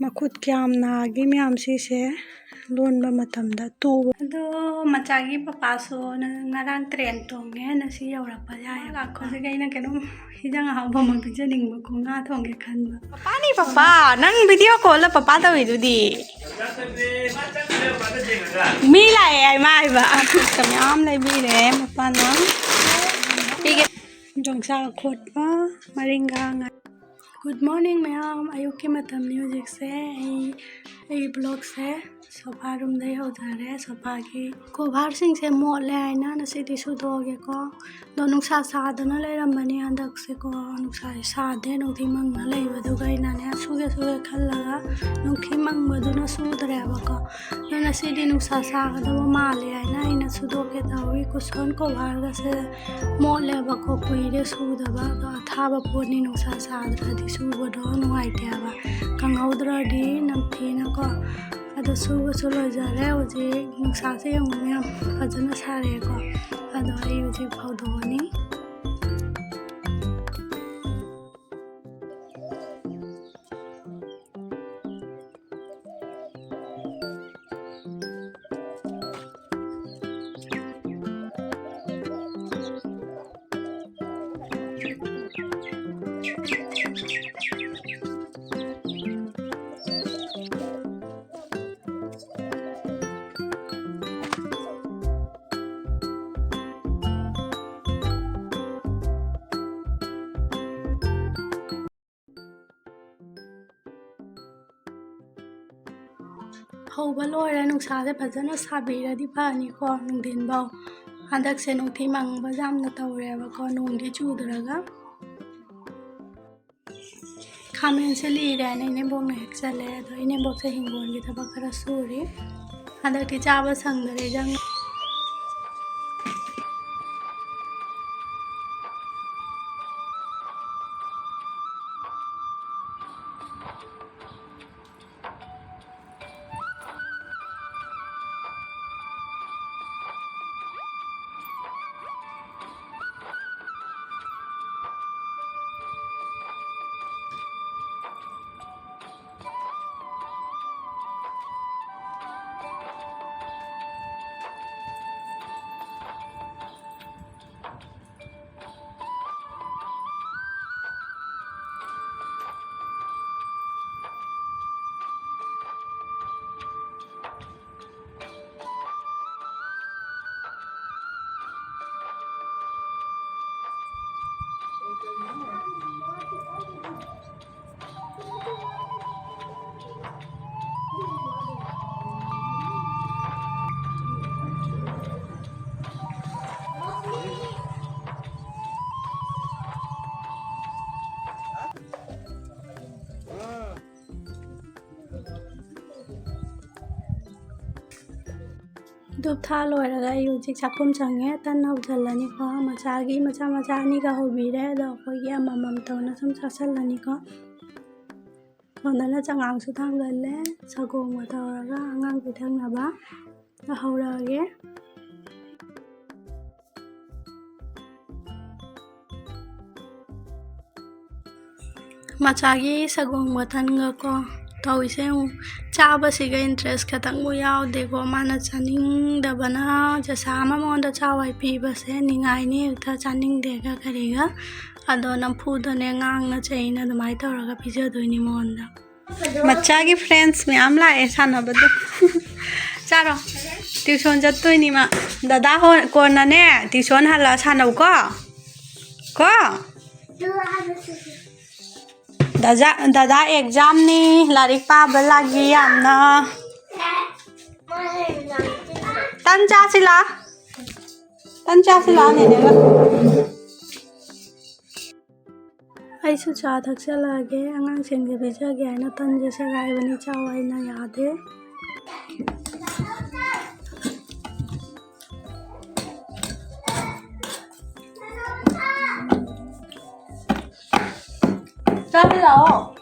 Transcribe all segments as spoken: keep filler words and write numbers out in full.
ꯃꯈꯨꯠ ꯀꯌꯥꯝ ꯅꯥꯒꯦ ꯃꯌꯥꯝ ꯁꯤꯁꯦ ꯂꯣꯟꯕ ꯃꯇꯝꯗ ꯇꯨꯕ꯫ ꯑꯗꯣ ꯃꯆꯥꯒꯤ ꯄꯄꯥꯁꯨ ꯅ-, ꯉꯔꯥꯡ train ꯇꯣꯡꯉꯦ, ꯉꯁꯤ ꯌꯧꯔꯛꯄ ꯌꯥꯏ꯫ ꯂꯥꯛꯄꯁꯤꯗ ꯑꯩꯅ ꯀꯩꯅꯣꯝ ꯍꯤꯟꯖꯥꯡ ꯑꯍꯥꯎꯕ ꯑꯃ ꯄꯤꯖꯅꯤꯡꯕ, ꯀꯣ, ꯉꯥ ꯊꯣꯡꯒꯦ ꯈꯟꯕ꯫ ꯄꯄꯥꯅꯤ ꯄꯄꯥ, ꯅꯪ video call ꯗ ꯄꯄꯥ ꯇꯧꯔꯤꯗꯨꯗꯤ꯫ ꯃꯤ ꯂꯥꯛꯑꯦ ꯍꯥꯏ ꯃꯥ ꯍꯥꯏꯕ꯫ ꯃꯌꯥꯝ ꯂꯩꯕꯤꯔꯦ ꯃꯄꯥꯅ꯫ ꯄꯤꯒꯦ꯫ ꯌꯣꯡꯆꯥꯛ ꯑꯈꯣꯠꯄ, ꯃꯔꯤꯡꯒꯥ, ꯉꯥ-, Good morning ꯃꯌꯥꯝ, ꯑꯌꯨꯛꯀꯤ ꯃꯇꯝꯅꯤ ꯍꯧꯖꯤꯛꯁꯦ꯫ ꯑꯩ, ꯑꯩ vlog ꯁꯦ sofa room ꯗꯩ ꯍꯧꯖꯔꯦ꯫ Sofa ꯒꯤ cover ꯁꯤꯡꯁꯦ ꯃꯣꯠꯂꯦ ꯍꯥꯏꯅ ꯉꯁꯤꯗꯤ ꯁꯨꯗꯣꯛꯑꯒꯦꯀꯣ꯫ ꯑꯗꯣ ꯅꯨꯡꯁꯥ ꯁꯥꯗꯅ ꯂꯩꯔꯝꯕꯅꯤ ꯍꯟꯗꯛꯁꯦꯀꯣ꯫ ꯅꯨꯡꯁꯥꯁꯦ ꯁꯥꯗꯦ, ꯅꯨꯡꯊꯤ ꯃꯪꯉ ꯂꯩꯕꯗꯨꯒ ꯑꯩꯅꯅꯦ ꯁꯨꯒꯦ ꯁꯨꯒꯦ ꯈꯜꯂꯒ ꯅꯨꯡꯊꯤ ꯃꯪꯕꯗꯨꯅ ꯁꯨꯗ꯭ꯔꯦꯕꯀꯣ꯫ ꯑꯗꯣ ꯉꯁꯤꯗꯤ ꯅꯨꯡꯁꯥ ꯁꯥꯒꯗꯕ ꯃꯥꯜꯂꯦ ꯍꯥꯏꯅ ꯑꯩꯅ ꯁꯨꯗꯣꯛꯀꯦ ꯇꯧꯏ꯫ Cushion cover ꯒꯁꯦ ꯃꯣꯠꯂꯦꯕꯀꯣ, ꯀꯨꯏꯔꯦ ꯁꯨꯗꯕ꯫ ꯑꯗꯣ ꯑꯊꯥꯕ ꯄꯣꯠꯅꯤ, ꯅꯨꯡꯁꯥ ꯁꯥꯗ꯭ꯔꯗꯤ ꯁꯨꯕꯗꯣ ꯅꯨꯡꯉꯥꯏꯇꯦꯕ꯫ ꯀꯪꯍꯧꯗ꯭ꯔꯗꯤ ꯅꯝꯊꯤꯅꯀꯣ꯫ ꯑꯗꯣ ꯁꯨꯕꯁꯨ ꯂꯣꯏꯖꯔꯦ꯫ ꯍꯧꯖꯤꯛ ꯅꯨꯡꯁꯥꯁꯦ ꯌꯦꯡꯉꯨ ꯃꯌꯥꯝ, ꯐꯖꯅ ꯁꯥꯔꯛꯑꯦꯀꯣ꯫ ꯑꯗꯣ ꯑꯩ ꯍꯧꯖꯤꯛ ꯐꯧꯗꯣꯛꯑꯅꯤ꯫ ꯍꯧꯕ ꯂꯣꯏꯔꯦ꯫ ꯅꯨꯡꯁꯥꯁꯦ ꯐꯖꯅ ꯁꯥꯕꯤꯔꯗꯤ ꯐꯅꯤꯀꯣ, ꯅꯨꯡꯊꯤꯟꯐꯧ꯫ ꯍꯟꯗꯛꯁꯦ ꯅꯨꯡꯊꯤ ꯃꯪꯕ ꯌꯥꯝꯅ ꯇꯧꯔꯦꯕꯀꯣ, ꯅꯣꯡꯗꯤ ꯆꯨꯗ꯭ꯔꯒ꯫ ꯈꯥꯃꯦꯟꯁꯦ ꯂꯤꯔꯦꯅ ꯏꯅꯦꯝꯕꯣꯛꯅ ꯍꯦꯛꯆꯜꯂꯦ꯫ ꯑꯗꯣ ꯏꯅꯦꯝꯕꯣꯛꯁꯦ ꯍꯤꯡꯒꯣꯜꯒꯤ ꯊꯕꯛ ꯈꯔ ꯁꯨꯔꯤ꯫ ꯍꯟꯗꯛꯇꯤ ꯆꯥꯕ ꯁꯪꯗꯔꯦ ꯏꯟꯖꯥꯡ꯫ ꯙꯨꯞ ꯊꯥ ꯂꯣꯏꯔꯒ ꯑꯩ ꯍꯧꯖꯤꯛ ꯆꯥꯛꯈꯨꯝ ꯆꯪꯉꯦ꯫ ꯇꯟ ꯍꯧꯖꯤꯜꯂꯅꯤꯀꯣ꯫ ꯃꯆꯥꯒꯤ ꯃꯆꯥ ꯃꯆꯥ ꯑꯅꯤꯒ ꯍꯧꯕꯤꯔꯦ꯫ ꯑꯗꯣ ꯑꯩꯈꯣꯏꯒꯤ ꯑꯃꯃꯝ ꯇꯧꯅ ꯁꯨꯝ ꯆꯥꯁꯤꯜꯂꯅꯤꯀꯣ꯫ ꯁꯣꯝꯗꯅ ꯆꯉꯥꯡꯁꯨ ꯊꯥꯡꯒꯜꯂꯦ꯫ ꯁꯪꯒꯣꯝꯒ ꯇꯧꯔꯒ ꯑꯉꯥꯡ ꯄꯤꯊꯛꯅꯕ꯫ ꯍꯧꯔꯛꯑꯒꯦ꯫ ꯃꯆꯥꯒꯤ ꯁꯪꯒꯣꯝꯒ ꯇꯟꯒꯀꯣ ꯇꯧꯔꯤꯁꯦ ꯌꯦꯡꯉꯨ꯫ ꯆꯥꯕꯁꯤꯒ interest ꯈꯇꯪꯕꯨ ꯌꯥꯎꯗꯦꯀꯣ꯫ ꯃꯥꯅ ꯆꯥꯅꯤꯡꯗꯕꯅ ꯆꯁꯥ ꯑꯃ ꯃꯉꯣꯟꯗ ꯆꯥꯎ ꯍꯥꯏ ꯄꯤꯕꯁꯦ ꯅꯤꯡꯉꯥꯏꯅꯤ ꯍꯦꯛꯇ ꯆꯥꯅꯤꯡꯗꯦꯒ ꯀꯔꯤꯒ꯫ ꯑꯗꯣ ꯅꯝꯐꯨꯗꯅꯦ ꯉꯥꯡꯅ ꯆꯩꯅ ꯑꯗꯨꯃꯥꯏꯅ ꯇꯧꯔꯒ ꯄꯤꯖꯗꯣꯏꯅꯤ ꯃꯉꯣꯟꯗ꯫ ꯃꯆꯥꯒꯤ friends ꯃꯌꯥꯝ ꯂꯥꯛꯑꯦ ꯁꯥꯟꯅꯕꯗꯣ꯫ ꯆꯥꯔꯣ꯫ Tuition ꯆꯠꯇꯣꯏꯅꯤ ꯃꯥ꯫ ꯗꯗꯥ ꯍꯣ-, ꯀꯣꯟꯅꯅꯦ tuition ꯍꯜꯂꯛꯑ ꯁꯥꯟꯅꯧꯀꯣ꯫ ꯀꯣ? ꯗꯗꯥ, ꯗꯗꯥ examꯅꯤ, ꯂꯥꯏꯔꯤꯛ ꯄꯥꯕ ꯂꯥꯛꯏ ꯌꯥꯝꯅ꯫ ꯇꯟ ꯆꯥꯁꯤ ꯂꯥ꯫ ꯇꯟ ꯆꯥꯁꯤ ꯂꯥ, ꯅꯦꯅꯦꯒ꯫ ꯑꯩꯁꯨ ꯆꯥ ꯊꯛꯆꯜꯂꯛꯑꯒꯦ꯫ ꯑꯉꯥꯡꯁꯤꯡꯁꯦ ꯄꯤꯖꯒꯦ ꯍꯥꯏꯅ ꯇꯟꯁꯦ ꯁꯦꯒꯥꯏꯕꯅꯤ, ꯆꯥꯎ ꯍꯥꯏꯅ ꯌꯥꯗꯦ꯫ ꯆꯥꯁꯤ ꯂꯥꯛꯑꯣ꯫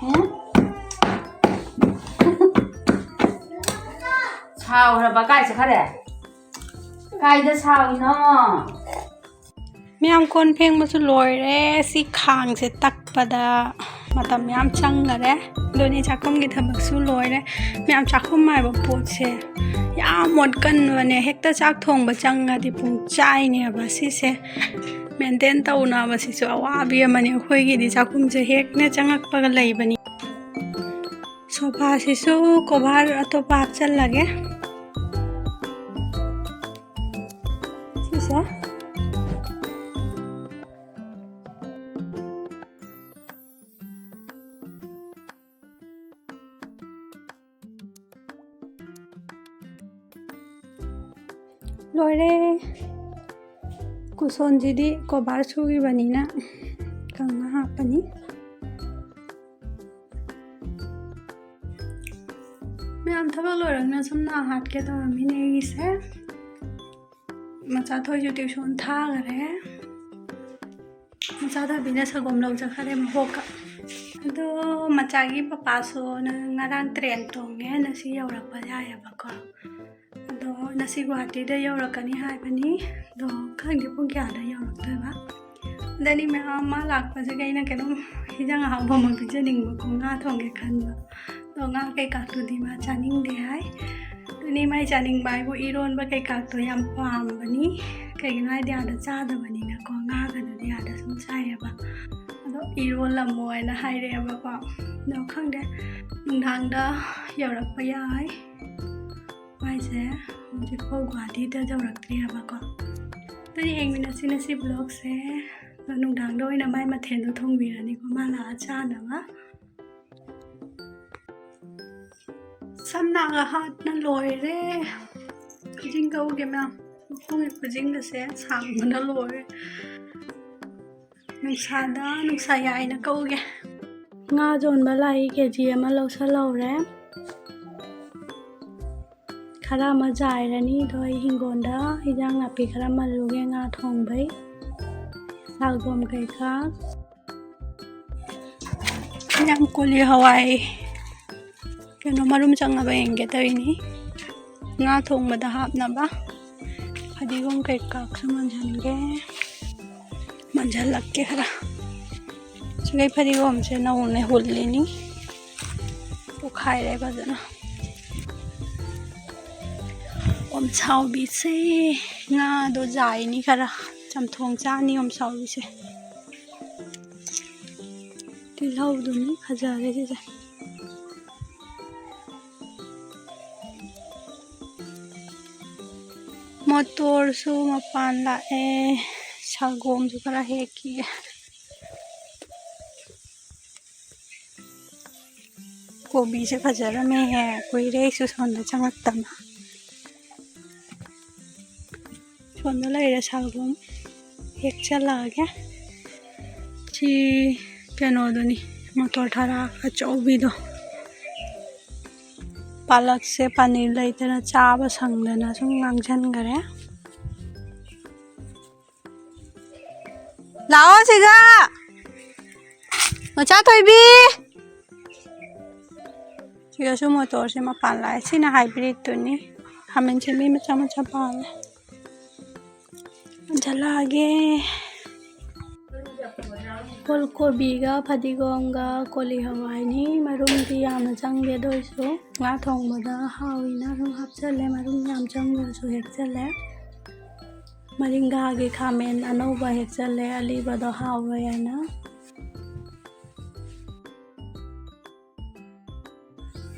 ꯎꯝ? ꯁꯥꯎꯔꯕ? ꯀꯥꯏ ꯆꯠꯈꯔꯦ? ꯀꯥꯏꯗ ꯁꯥꯎꯔꯤꯅꯣ? ꯃꯌꯥꯝ ꯀꯣꯟ ꯐꯦꯡꯕꯁꯨ ꯂꯣꯏꯔꯦ꯫ ꯁꯤ ꯈꯥꯡꯁꯦ ꯇꯛꯄꯗ ꯃꯇꯝ ꯌꯥꯝ ꯆꯪꯈꯔꯦ꯫ ꯑꯗꯨꯅꯤ ꯆꯥꯛꯈꯨꯝꯒꯤ ꯊꯕꯛꯁꯨ ꯂꯣꯏꯔꯦ꯫ ꯃꯌꯥꯝ ꯆꯥꯛꯈꯨꯝ ꯍꯥꯏꯕ ꯄꯣꯠꯁꯦ ꯌꯥꯝ ꯃꯣꯠꯀꯟꯕꯅꯦ꯫ ꯍꯦꯛꯇ ꯆꯥꯛ ꯊꯣꯡꯕ ꯆꯪꯉꯗꯤ ꯄꯨꯡ ꯆꯥꯏꯅꯦꯕ ꯁꯤꯁꯦ꯫ Maintain ꯇꯧꯅꯕꯁꯤꯁꯨ ꯑꯋꯥꯕꯤ ꯑꯃꯅꯤ꯫ ꯑꯩꯈꯣꯏꯒꯤꯗꯤ ꯆꯥꯛꯈꯨꯝꯁꯦ ꯍꯦꯛꯅ ꯆꯪꯉꯛꯄꯒ ꯂꯩꯕꯅꯤ꯫ Sofaꯁꯤꯁꯨ cover ꯑꯇꯣꯞꯄ ꯍꯥꯞꯆꯜꯂꯒꯦ꯫ ꯁꯤꯁꯦ꯫ ꯂꯣꯏꯔꯦ꯫ Cushionꯁꯤꯗꯤ cover ꯁꯨꯈꯤꯕꯅꯤꯅ ꯀꯪꯅ ꯍꯥꯞꯄꯅꯤ꯫ ꯃꯌꯥꯝ, ꯊꯕꯛ ꯂꯣꯏꯔꯒꯅ ꯁꯝꯅꯥ ꯍꯥꯠꯀꯦ ꯇꯧꯔꯝꯃꯤꯅꯦ ꯑꯩꯒꯤꯁꯦ꯫ ꯃꯆꯥ ꯊꯣꯏꯁꯨ tuition ꯊꯥꯈꯔꯦ꯫ ꯃꯆꯥ ꯊꯣꯏꯕꯤꯅ ꯁꯪꯒꯣꯝ ꯂꯧ ꯆꯠꯈꯔꯦ ꯃꯕꯣꯛꯀ꯫ ꯑꯗꯣ ꯃꯆꯥꯒꯤ ꯄꯄꯥꯁꯨ ꯅ-, ꯉꯔꯥꯡ train ꯇꯣꯡꯉꯦ, ꯉꯁꯤ ꯌꯧꯔꯛꯄ ꯌꯥꯏꯑꯕꯀꯣ꯫ ꯑꯗꯣ ꯉꯁꯤ ꯒꯨꯍꯥꯇꯤꯗ ꯌꯧꯔꯛꯀꯅꯤ ꯍꯥꯏꯕꯅꯤ꯫ ꯑꯗꯣ ꯈꯪꯗꯦ ꯄꯨꯡ ꯀꯌꯥꯗ ꯌꯧꯔꯛꯇꯣꯏꯕ꯫ ꯑꯗꯅꯤ ꯃꯌꯥꯝ ꯃꯥ ꯂꯥꯛꯄꯁꯤꯒ ꯑꯩꯅ ꯀꯩꯅꯣꯝ ꯍꯤꯟꯖꯥꯡ ꯑꯍꯥꯎꯕ ꯑꯃ ꯄꯤꯖꯅꯤꯡꯕꯀꯣ, ꯉꯥ ꯊꯣꯡꯒꯦ ꯈꯟꯕ꯫ ꯑꯗꯣ ꯉꯥ ꯀꯩꯀꯥꯇꯨꯗꯤ ꯃꯥ ꯆꯥꯅꯤꯡꯗꯦ ꯍꯥꯏ꯫ ꯑꯗꯨꯅꯤ ꯃꯥꯏ ꯆꯥꯅꯤꯡꯕ ꯍꯥꯏꯕꯨ ꯏꯔꯣꯟꯕ ꯀꯩꯀꯥꯇꯣ ꯌꯥꯝ ꯄꯥꯝꯕꯅꯤ꯫ ꯀꯩꯒꯤꯅꯣ ꯍꯥꯏꯗꯤ ꯑꯥꯗ ꯆꯥꯗꯕꯅꯤꯅꯀꯣ, ꯉꯥꯒꯗꯨꯗꯤ ꯑꯥꯗ ꯁꯨꯝ ꯆꯥꯏꯌꯦꯕ꯫ ꯑꯗꯣ ꯏꯔꯣꯜꯂꯝꯃꯣ ꯍꯥꯏꯅ ꯍꯥꯏꯔꯛꯑꯦꯕꯀꯣ꯫ ꯑꯗꯣ ꯈꯪꯗꯦ, ꯅꯨꯡꯗꯥꯡꯗ ꯌꯧꯔꯛꯄ ꯌꯥꯏ꯫ ꯃꯥꯏꯁꯦ ꯍꯧꯖꯤꯛꯐꯥꯎ ꯒꯨꯍꯥꯇꯤꯗ ꯌꯧꯔꯛꯇ꯭ꯔꯤꯑꯕꯀꯣ꯫ ꯑꯗꯨꯗꯤ ꯌꯦꯡꯃꯤꯟꯅꯁꯤ ꯉꯁꯤ vlogꯁꯦ꯫ ꯑꯗꯣ ꯅꯨꯡꯗꯥꯡꯗ ꯑꯣꯏꯅ ꯃꯥꯏ ꯃꯊꯦꯜꯗꯣ ꯊꯣꯡꯕꯤꯔꯅꯤꯀꯣ, ꯃꯥ ꯂꯥꯛꯑ ꯆꯥꯅꯕ꯫ ꯁꯝꯅꯥꯒ ꯍꯥꯠꯅ ꯂꯣꯏꯔꯦ꯫ ꯈꯨꯖꯤꯡ ꯀꯛꯎꯒꯦ ꯃꯌꯥꯝ꯫ ꯃꯈꯣꯡꯒꯤ ꯈꯨꯖꯤꯡꯒꯁꯦ ꯁꯥꯡꯕꯅ ꯂꯣꯏꯔꯦ꯫ ꯅꯨꯡꯁꯥꯗ ꯅꯨꯡꯁꯥ ꯌꯥꯏꯅ ꯀꯛꯎꯒꯦ꯫ ꯉꯥ ꯌꯣꯟꯕ ꯂꯥꯛꯏ, ꯀꯦ ꯖꯤ ꯑꯃ ꯂꯧꯁꯜꯍꯧꯔꯦ꯫ ꯈꯔ ꯑꯃ ꯖꯥꯏꯔꯅꯤ꯫ ꯑꯗꯣ ꯑꯩ ꯍꯤꯡꯒꯣꯜꯗ ꯍꯤꯟꯖꯥꯡ ꯅꯥꯄꯤ ꯈꯔ ꯃꯜꯂꯨꯒꯦ ꯉꯥ ꯊꯣꯡꯕꯩ꯫ ꯁꯥꯒꯣꯝ ꯀꯩꯀꯥ꯫ ꯌꯥꯝ ꯀꯣꯂꯤ ꯍꯋꯥꯏ ꯀꯩꯅꯣ ꯃꯔꯨꯝ ꯆꯪꯉꯕ ꯌꯦꯡꯒꯦ ꯇꯧꯔꯤꯅꯤ꯫ ꯉꯥ ꯊꯣꯡꯕꯗ ꯍꯥꯞꯅꯕ ꯐꯗꯤꯒꯣꯝ ꯀꯩꯀꯥꯁꯨ ꯃꯟꯖꯟꯒꯦ꯫ ꯃꯟꯖꯜꯂꯛꯀꯦ ꯈꯔ꯫ ꯁꯤꯒꯩ ꯐꯗꯤꯒꯣꯝꯁꯦ ꯅꯧꯅ ꯍꯨꯜꯂꯤꯅꯤ꯫ ꯄꯣꯛꯈꯥꯏꯔꯦ ꯐꯖꯅ꯫ ꯑꯣꯝꯁꯥꯎꯕꯤꯁꯦ ꯉꯥꯗꯣ ꯖꯥꯏꯅꯤ ꯈꯔ꯫ ꯆꯝꯊꯣꯡ ꯆꯥꯅꯤ ꯑꯣꯝꯁꯥꯎꯕꯤꯁꯦ꯫ ꯇꯤꯜꯍꯧꯗꯨꯅꯤ ꯐꯖꯔꯦ ꯁꯤꯁꯦ꯫ ꯃꯣꯇꯣꯔꯁꯨ ꯃꯄꯥꯟ ꯂꯥꯛꯑꯦ꯫ ꯁꯒꯣꯝꯁꯨ ꯈꯔ ꯍꯦꯛꯈꯤꯒꯦ꯫ ꯀꯣꯕꯤꯁꯦ ꯐꯖꯔꯝꯃꯦꯍꯦ, ꯀꯨꯏꯔꯦ ꯑꯩꯁꯨ ꯁꯣꯝꯗ ꯆꯪꯉꯛꯇꯕ꯫ ꯁꯣꯝꯗ ꯂꯩꯔꯦ ꯁꯜꯒꯣꯝ, ꯍꯦꯛꯆꯜꯂꯛꯑꯒꯦ꯫ ꯁꯤ ꯀꯩꯅꯣꯗꯨꯅꯤ, ꯃꯣꯇꯣꯔ ꯊꯔꯥ ꯑꯆꯧꯕꯤꯗꯣ꯫ ꯄꯥꯂꯛꯁꯦ ꯄꯥꯅꯤꯔ ꯂꯩꯇꯅ ꯆꯥꯕ ꯁꯪꯗꯅ ꯁꯨꯝ ꯉꯥꯡꯁꯤꯟꯈꯔꯦ꯫ ꯂꯥꯛꯑꯣ ꯁꯤꯒ, ꯃꯆꯥ ꯊꯣꯏꯕꯤ꯫ ꯁꯤꯒꯁꯨ ꯃꯣꯇꯣꯔꯁꯦ ꯃꯄꯥꯟ ꯂꯥꯛꯑꯦ꯫ ꯁꯤꯅ ꯍꯥꯏꯕ꯭ꯔꯤꯠꯇꯨꯅꯤ꯫ ꯈꯥꯃꯦꯟ ꯁꯤꯟꯕꯤ ꯃꯆꯥ ꯃꯆꯥ ꯄꯥꯜꯂꯦ꯫ ꯖꯂꯥꯒꯦ꯫ ꯐꯨꯜ ꯀꯣꯕꯤꯒ ꯐꯗꯤꯒꯣꯝꯒ ꯀꯣꯂꯤ ꯍꯋꯥꯏꯅꯤ꯫ ꯃꯔꯨꯝꯗꯤ ꯌꯥꯝꯅ ꯆꯪꯗꯦ, ꯑꯗꯨ ꯑꯣꯏꯁꯨ ꯉꯥ ꯊꯣꯡꯕꯗ ꯍꯥꯎꯏꯅ ꯑꯗꯨꯝ ꯍꯥꯞꯆꯜꯂꯦ꯫ ꯃꯔꯨꯝ ꯌꯥꯝ ꯆꯪꯗ꯭ꯔꯁꯨ ꯍꯦꯛꯆꯜꯂꯦ꯫ ꯃꯔꯤꯡꯒꯥꯒꯤ ꯈꯥꯃꯦꯟ ꯑꯅꯧꯕ ꯍꯦꯛꯆꯜꯂꯦ, ꯑꯂꯤꯕꯗꯣ ꯍꯥꯎꯔꯣꯏ ꯍꯥꯏꯅ꯫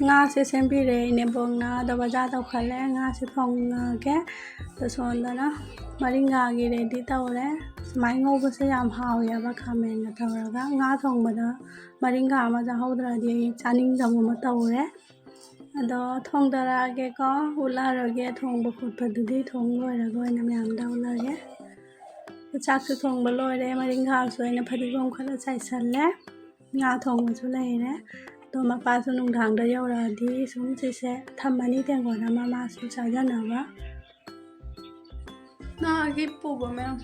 ꯉꯥꯁꯦ ꯁꯦꯝꯕꯤꯔꯦ ꯏꯅꯦꯝꯕꯣꯛꯅ, ꯑꯗꯣ ꯕꯖꯥꯔ ꯇꯧꯈꯠꯂꯦ꯫ ꯉꯥꯁꯦ ꯊꯣꯡꯉꯒꯦ꯫ ꯑꯗꯣ ꯁꯣꯝꯗꯅ ꯃꯔꯤꯡꯒꯥꯒꯤ ꯔꯦꯗꯤ ꯇꯧꯔꯦ꯫ ꯁꯨꯃꯥꯏꯅ ꯉꯧꯕꯁꯦ ꯌꯥꯝ ꯍꯥꯎꯋꯦꯕ, ꯈꯥꯃꯦꯟꯒ ꯇꯧꯔꯒ꯫ ꯉꯥ ꯊꯣꯡꯕꯗ ꯃꯔꯤꯡꯒꯥ ꯑꯃ ꯆꯥꯍꯧꯗ꯭ꯔꯗꯤ ꯑꯩ ꯆꯥꯅꯤꯡꯗꯕ ꯑꯃ ꯇꯧꯔꯦ꯫ ꯑꯗꯣ ꯊꯣꯡꯗꯔꯛꯑꯒꯦꯀꯣ, ꯎꯠꯂꯛꯑꯔꯣꯏꯒꯦ꯫ ꯊꯣꯡꯕ ꯈꯣꯠꯄꯗꯨꯗꯤ ꯊꯣꯡ ꯂꯣꯏꯔꯒ ꯑꯣꯏꯅ ꯃꯌꯥꯝꯗ ꯎꯠꯂꯒꯦ꯫ ꯆꯥꯛꯁꯨ ꯊꯣꯡꯕ ꯂꯣꯏꯔꯦ, ꯃꯔꯤꯡꯈꯥꯁꯨ ꯑꯩꯅ ꯐꯗꯤꯒꯣꯝ ꯈꯔ ꯆꯥꯏꯁꯜꯂꯦ꯫ ꯉꯥ ꯊꯣꯡꯕꯁꯨ ꯂꯩꯔꯦ꯫ ꯑꯗꯣ ꯃꯄꯥꯁꯨ ꯅꯨꯡꯗꯥꯡꯗ ꯌꯧꯔꯛꯑꯗꯤ ꯁꯨꯝ ꯁꯤꯁꯦ ꯊꯝꯃꯅꯤ ꯇꯦꯡꯀꯣꯠ ꯑꯃ, ꯃꯥꯁꯨ ꯆꯥꯖꯅꯕ꯫ ꯉꯥꯒꯤ ꯄꯨꯕ ꯃꯌꯥꯝ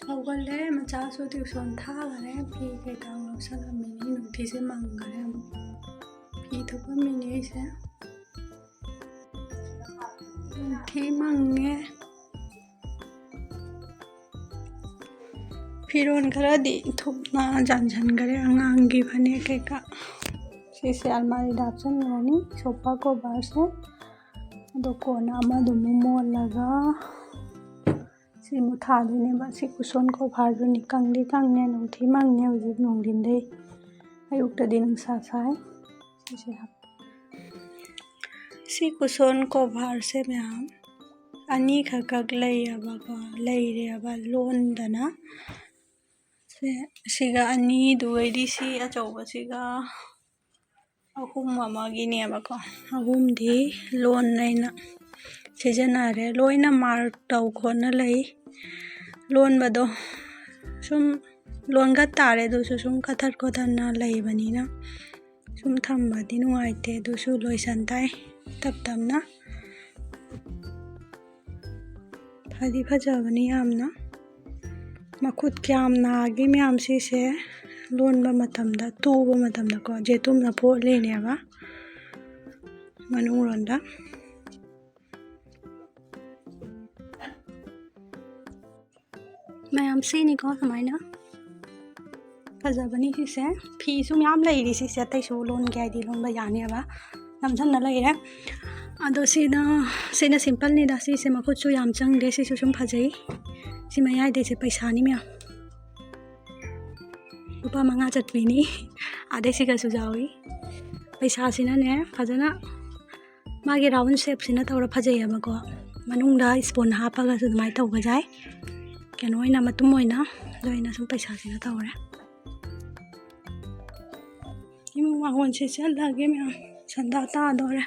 ꯍꯧꯒꯠꯂꯦ꯫ ꯃꯆꯥꯁꯨ ꯇ꯭ꯌꯨꯁꯟ ꯊꯥꯈꯔꯦ꯫ ꯐꯤ ꯀꯩꯀꯥ ꯂꯧꯁꯜꯂꯝꯃꯤꯅꯤ꯫ ꯅꯨꯡꯊꯤꯁꯦ ꯃꯪꯈꯔꯦ ꯑꯃꯨꯛ꯫ ꯐꯤ ꯊꯨꯞꯄꯝꯃꯤꯅꯤ ꯑꯩꯁꯦ꯫ ꯅꯨꯡꯊꯤ ꯃꯪꯉꯦ꯫ ꯐꯤꯔꯣꯜ ꯈꯔꯗꯤ ꯊꯨꯞꯅ ꯌꯥꯟꯁꯤꯟꯈꯔꯦ, ꯑꯉꯥꯡꯒꯤ ꯐꯅꯦꯛ ꯀꯩꯀꯥ꯫ ꯁꯤꯁꯦ ꯑꯜꯃꯥꯔꯤꯗ ꯍꯥꯞꯆꯤꯟꯈ꯭ꯔꯅꯤ, ꯁꯣꯐꯥ ꯀꯣꯚꯔꯁꯦ꯫ ꯑꯗꯣ ꯀꯣꯟꯅ ꯑꯃꯗꯨꯃꯨꯛ ꯃꯣꯜꯂꯒ ꯁꯤꯃꯨꯛ ꯊꯥꯗꯣꯏꯅꯦꯕ꯫ ꯁꯤ ꯀꯨꯁꯣꯟ ꯀꯣꯚꯔꯗꯨꯅꯤ꯫ ꯀꯪꯗꯤ ꯀꯪꯉꯦ, ꯅꯨꯡꯊꯤ ꯃꯪꯉꯦ ꯍꯧꯖꯤꯛ ꯅꯨꯡꯊꯤꯟꯗꯩ꯫ ꯑꯌꯨꯛꯇꯗꯤ ꯅꯨꯡꯁꯥ ꯁꯥꯏ꯫ ꯁꯤꯁꯦ ꯍꯥꯞ-, ꯁꯤ ꯀꯨꯁꯣꯟ ꯀꯣꯚꯔꯁꯦ ꯃꯌꯥꯝ ꯑꯅꯤꯈꯛ ꯈꯛ ꯂꯩꯌꯦꯕꯀꯣ, ꯂꯩꯔꯦꯕ ꯂꯣꯟꯗꯅ꯫ ꯁꯦ, ꯁꯤꯒ ꯑꯅꯤꯗꯨꯒꯩꯗꯤ ꯁꯤ ꯑꯆꯧꯕꯁꯤꯒ ꯑꯍꯨꯝ ꯑꯃꯒꯤꯅꯦꯕꯀꯣ꯫ ꯑꯍꯨꯝꯗꯤ ꯂꯣꯟ ꯑꯩꯅ ꯁꯤꯖꯤꯟꯅꯔꯦ꯫ ꯂꯣꯏꯅ ꯃꯥꯔꯛ ꯇꯧ ꯈꯣꯠꯅ ꯂꯩ꯫ ꯂꯣꯟꯕꯗꯣ ꯁꯨꯝ ꯂꯣꯟꯒ ꯇꯥꯔꯦ, ꯑꯗꯨꯁꯨ ꯁꯨꯝ ꯀꯊꯠ ꯈꯣꯠꯇꯠꯅ ꯂꯩꯕꯅꯤꯅ꯫ ꯁꯨꯝ ꯊꯝꯃꯗꯤ ꯅꯨꯡꯉꯥꯏꯇꯦ, ꯑꯗꯨꯁꯨ ꯂꯣꯏꯁꯟ ꯇꯥꯏ ꯇꯞ ꯇꯞꯅ꯫ ꯐꯗꯤ ꯐꯖꯕꯅꯤ ꯌꯥꯝꯅ꯫ ꯃꯈꯨꯠ ꯀꯌꯥꯝ ꯅꯥꯒꯦ ꯃꯌꯥꯝ ꯁꯤꯁꯦ ꯂꯣꯟꯕ ꯃꯇꯝꯗ, ꯇꯨꯕ ꯃꯇꯝꯗꯀꯣ, ꯖꯦꯇꯨꯝꯅ ꯐꯣꯠꯂꯤꯅꯦꯕ ꯃꯅꯨꯡꯂꯣꯝꯗ꯫ ꯃꯌꯥꯝ ꯁꯤꯅꯤꯀꯣ ꯁꯨꯃꯥꯏꯅ꯫ ꯐꯖꯕꯅꯤ ꯁꯤꯁꯦ꯫ ꯐꯤꯁꯨ ꯃꯌꯥꯝ ꯂꯩꯔꯤ ꯁꯤꯁꯦ, ꯑꯇꯩꯁꯨ ꯂꯣꯟꯒꯦ ꯍꯥꯏꯗꯤ ꯂꯣꯟꯕ ꯌꯥꯅꯦꯕ꯫ ꯅꯝꯁꯟꯅ ꯂꯩꯔꯦ꯫ ꯑꯗꯣ ꯁꯤꯅ, ꯁꯤꯅ simpleꯅꯤꯗ꯫ ꯁꯤꯁꯦ ꯃꯈꯨꯠꯁꯨ ꯌꯥꯝ ꯆꯪꯗꯦ꯫ ꯁꯤꯁꯨ ꯁꯨꯝ ꯐꯖꯩ꯫ ꯁꯤ ꯃꯌꯥꯏꯗꯩꯁꯦ ꯄꯩꯁꯥꯅꯤ ꯃꯌꯥꯝ꯫ ꯂꯨꯄꯥ ꯃꯉꯥ ꯆꯠꯄꯤꯅꯤ꯫ ꯑꯗꯩ ꯁꯤꯒꯁꯨ ꯌꯥꯎꯏ꯫ ꯄꯩꯁꯥꯁꯤꯅꯅꯦ ꯐꯖꯅ ꯃꯥꯒꯤ round shapeꯁꯤꯅ ꯇꯧꯔ ꯐꯖꯩꯌꯦꯕꯀꯣ꯫ ꯃꯅꯨꯡꯗ ꯏꯁꯄꯣꯟ ꯍꯥꯞꯄꯒꯁꯨ ꯑꯗꯨꯃꯥꯏꯅ ꯇꯧꯕ ꯌꯥꯏ꯫ ꯀꯩꯅꯣ ꯑꯣꯏꯅ, ꯃꯇꯨꯝ ꯑꯣꯏꯅ, ꯑꯗꯨ ꯑꯩꯅ ꯁꯨꯝ ꯄꯩꯁꯥꯁꯤꯅ ꯇꯧꯔꯦ꯫ ꯏꯃꯨꯡ ꯋꯥꯡꯒꯣꯟꯁꯦ ꯆꯠꯂꯒꯦ ꯃꯌꯥꯝ, ꯁꯟꯗꯥ ꯇꯥꯗꯣꯔꯦ꯫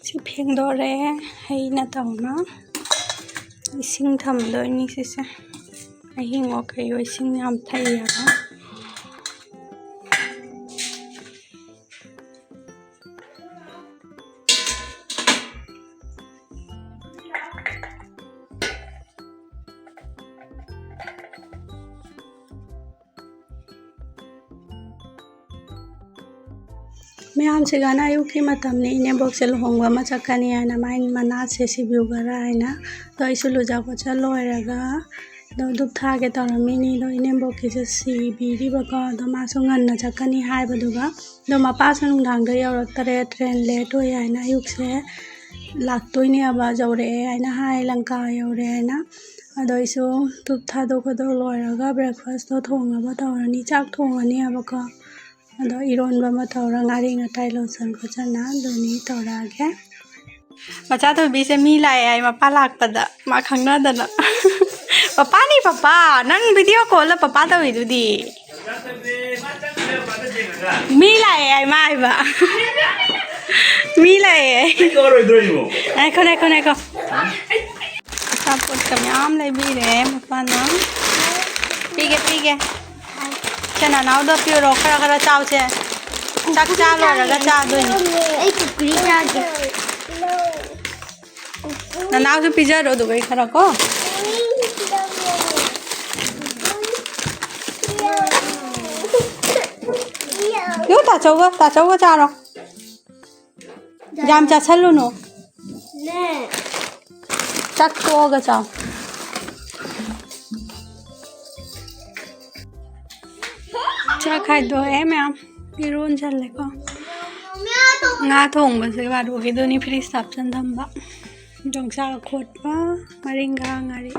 ꯁꯤ ꯐꯦꯡꯗꯣꯔꯦ꯫ ꯍꯩꯅ ꯇꯧꯅ ꯏꯁꯤꯡ ꯊꯝꯗꯣꯏꯅꯤ ꯁꯤꯁꯦ꯫ ꯑꯍꯤꯡꯉꯣ ꯀꯩꯌꯣ ꯏꯁꯤꯡ ꯌꯥꯝ ꯊꯛꯏ ꯍꯥꯏꯕ꯫ ꯃꯌꯥꯝꯁꯤꯒꯅ ꯑꯌꯨꯛꯀꯤ ꯃꯇꯝꯅꯤ, ꯏꯅꯦꯝꯕꯣꯛꯁꯦ ꯂꯨꯍꯣꯡꯕ ꯑꯃ ꯆꯠꯀꯅꯤ ꯍꯥꯏꯅ ꯃꯥꯏ ꯃꯅꯥꯁꯦ ꯁꯤꯕꯤꯌꯨꯒꯔꯥ ꯍꯥꯏꯅ꯫ ꯑꯗꯣ ꯑꯩꯁꯨ ꯂꯨꯖ ꯈꯣꯠꯆ ꯂꯣꯏꯔꯒ ꯑꯗꯣ ꯙꯨꯞ ꯊꯥꯒꯦ ꯇꯧꯔꯝꯃꯤꯅꯤ꯫ ꯑꯗꯣ ꯏꯅꯦꯝꯕꯣꯛꯀꯤꯁꯦ ꯁꯤꯕꯤꯔꯤꯕꯀꯣ, ꯑꯗꯣ ꯃꯥꯁꯨ ꯉꯟꯅ ꯆꯠꯀꯅꯤ ꯍꯥꯏꯕꯗꯨꯒ꯫ ꯑꯗꯣ ꯃꯄꯥꯁꯨ ꯅꯨꯡꯗꯥꯡꯗ ꯌꯧꯔꯛꯇꯔꯦ, ꯇ꯭ꯔꯦꯟ ꯂꯦꯠ ꯑꯣꯏ ꯍꯥꯏꯅ꯫ ꯑꯌꯨꯛꯁꯦ ꯂꯥꯛꯇꯣꯏꯅꯦꯕ, ꯌꯧꯔꯛꯑꯦ ꯍꯥꯏꯅ ꯍꯥꯏ, ꯂꯪꯀꯥ ꯌꯧꯔꯦ ꯍꯥꯏꯅ꯫ ꯑꯗꯣ ꯑꯩꯁꯨ ꯙꯨꯞ ꯊꯥꯗꯣꯛ ꯈꯣꯠꯇꯣꯛ ꯂꯣꯏꯔꯒ ꯕ꯭ꯔꯦꯛꯐꯥꯁꯇꯣ ꯊꯣꯡꯅꯕ ꯇꯧꯔꯅꯤ꯫ ꯆꯥꯛ ꯊꯣꯡꯉꯅꯤ ꯍꯥꯏꯕꯀꯣ꯫ ꯑꯗꯣ ꯏꯔꯣꯟꯕ ꯑꯃ ꯇꯧꯔ ꯉꯥꯔꯤ ꯉꯇꯥꯏ ꯂꯣꯏꯁꯟ ꯈꯣꯠꯆꯟꯅ ꯑꯗꯨꯅꯤ ꯇꯧꯔꯛꯑꯒꯦ꯫ ꯃꯆꯥ ꯇꯣꯝꯕꯤꯁꯦ ꯃꯤ ꯂꯥꯛꯑꯦ ꯍꯥꯏ ꯃꯄꯥ ꯂꯥꯛꯄꯗ, ꯃꯥ ꯈꯪꯅꯗꯅ꯫ "ꯄꯄꯥꯅꯤ ꯄꯄꯥ, ꯅꯪ video callꯗ ꯄꯄꯥ ꯇꯧꯔꯤꯗꯨꯗꯤ?" "ꯃꯤ ꯂꯥꯛꯑꯦ" ꯍꯥꯏ ꯃꯥ ꯍꯥꯏꯕ꯫ "ꯃꯤ ꯂꯥꯛꯑꯦ" ꯍꯥꯏ꯫ ꯉꯥꯏꯈꯣ, ꯉꯥꯏꯈꯣ, ꯉꯥꯏꯈꯣ꯫ ꯑꯆꯥꯄꯣꯠꯀ ꯃꯌꯥꯝ ꯂꯩꯕꯤꯔꯦ ꯃꯄꯥꯅ꯫ ꯄꯤꯒꯦ, ꯄꯤꯒꯦ꯫ ꯁꯦ, ꯅꯅꯥꯎꯗ ꯄꯤꯔꯣ, ꯈꯔ ꯈꯔ ꯆꯥꯎꯁꯦ꯫ ꯆꯥꯛ ꯆꯥ ꯂꯣꯏꯔꯒ ꯆꯥꯗꯣꯏꯅꯦ꯫ ꯑꯩ ꯀꯨꯀꯨꯔꯤ ꯆꯥꯒꯦ꯫ ꯅꯅꯥꯎꯁꯨ ꯄꯤꯖꯔꯣ ꯑꯗꯨꯒ ꯑꯩ ꯈꯔ ꯀꯣ꯫ ꯌꯣ, ꯇꯥꯆꯧꯒ, ꯇꯥꯆꯧꯒ ꯆꯥꯔꯣ꯫ ꯌꯥꯝ ꯆꯥꯁꯜꯂꯨꯅꯨ꯫ ꯅꯦ꯫ ꯆꯥꯛ ꯇꯣꯛꯑꯒ ꯆꯥꯎ꯫ ꯆꯥꯛ ꯈꯥꯏꯗꯣꯛꯑꯦ ꯃꯌꯥꯝ꯫ ꯏꯔꯣꯟꯁꯜꯂꯦꯀꯣ꯫ ꯉꯥ ꯊꯣꯡꯕꯁꯦ ꯕꯥꯔꯣꯒꯤꯗꯨꯅꯤ ꯐ꯭ꯔꯤꯖꯇ ꯍꯥꯞꯆꯟ ꯊꯝꯕ꯫ ꯌꯣꯡꯆꯥꯛ ꯑꯈꯣꯠꯄ, ꯃꯔꯤꯡꯒꯥ, ꯉꯥꯔꯤ꯫